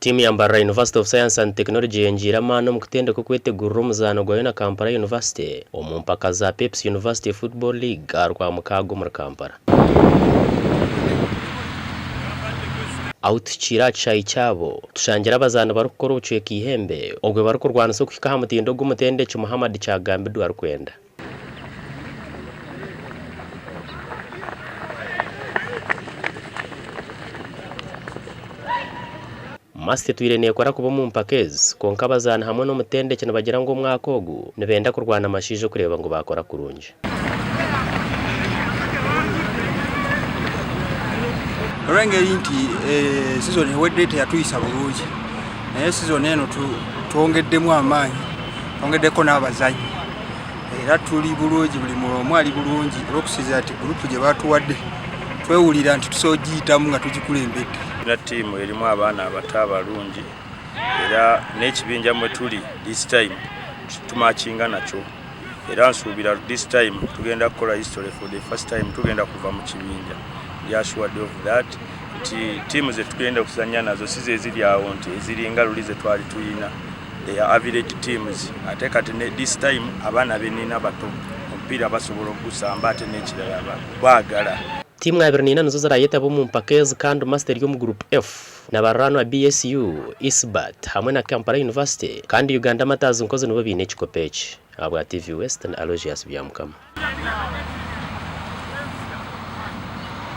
Tiimu ya Mbarara University of Science and Technology eyongyeire amaani omu kutendeka okwetegurira omuzaano gwayo na Kampala University omu mpaka za Pepsi University Football League aha Rwamukaaga omuri Kampala. Ahu tuhikiire aha kishaayi kyabo, tushangire abazaani barikukora obucweka eihembe obwo barikurwanisa okuhika aha mutindo ogu omutendeki Muhammad Kyagambidwa arikwenda. Masti etwire neekora kubi omu mpaka ezi kwonka abazaani hamwe n'omutendeki nibagira ngu omwaka ogu nibenda kurwana mashaija okureeba ngu baakora kurungi. Olw'engeri nti sizoni ewedde teyatuyisa bulungi naye sizoni eno twongeddemu amaanyi, twongeddeko n'abazannyi era tuli bulungi buli omu ali bulungi olw'okusinziira nti gurupu gye baatuwadde twewulira nti tusobola ogiyitamu nga tugikulembedde. Tulina ttiimu erimu abaana abato abalungi era n'ekibinja mwe tuli this time tumakinga nakyo. Era nsuubira this time tugenda kukola history for the first time tugenda kuva mu kibinja ndi assured of that nti ttiimu zetugenda okuzannya nazo si zeziri awo nti eziringa luli zetwali tuyina they are average teams ate kati ne this time abaana benina bato omupiira basobola okugusamba ate n'ekirala baagala. Tiimu 24 nizo zirayetaba omu mpaka ezi kandi Masti eri omu Group F na baruraanwa BSU, ISBAT hamwe na Kampala University kandi Uganda Martyrs Nkozi nibo baine ekikopo eki. Ahabwa TV West ni Aloysius Byamukama.